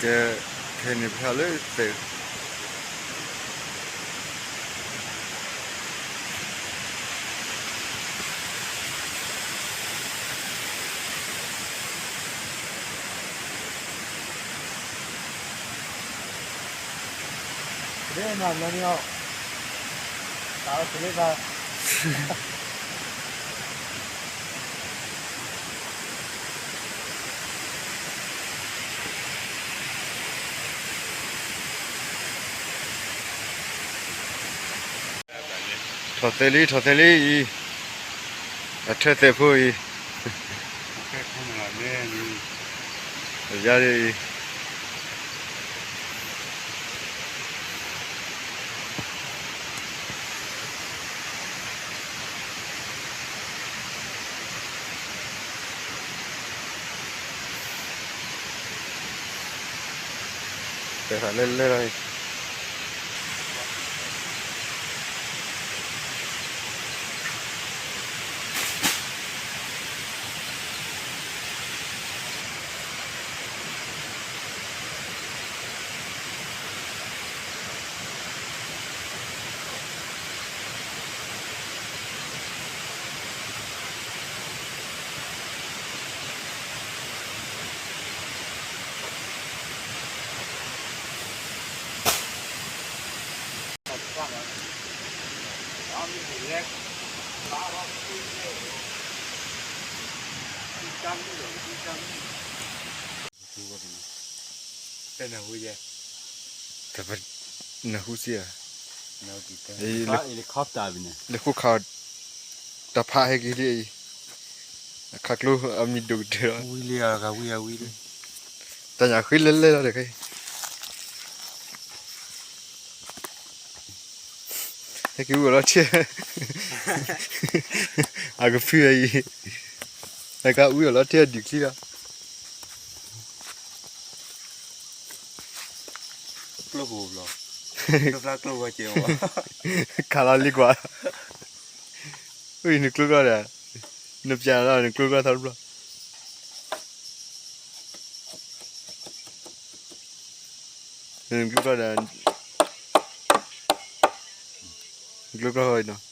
ကဲ, ခဲအံၤန့ၣ် ပဟဲလၢသဲး ထီၣ်သဲးလံ ထီၣ်သဲးလံအံၤ, အထၢသဲးဖိအံၤ, ယၤဒ်အံၤ တဲသးလဲၢ်လဲၢ်လီၤအံၤ. တနၢ်ဟူစ့ၢ်ဧါ, လၢခိၣ်ခး တၢ်ဖးဟဲက့ၤလံအံၤ, အခးကျိအမံၤဒိၣ်ကတၢၢ်လီၤ, တၢ်ညၣ်ဃ့လဲၤလဲၤလီၤဒီးခဲအံၤ ဟဲက့ၤအူအီၣ်လီၤထံၣ်, အကဖုအံၤ, ဟဲက့ၤအူအီၣ်လီၤထံၣ်အဒုးချံလီၤ, ကျိဘိဘျီ, ကျိဖျါကျိဝဲကဲဝဲ, ခးလီၤလံကွၢ်, အံၤနကျိကျီၢ်ဒီး, နပျဲလီၤနကျိကျီၢ်ထီတဘျီ နကျိကျီၢ်ဒီး, နကျိကျီၢ်နီၤ,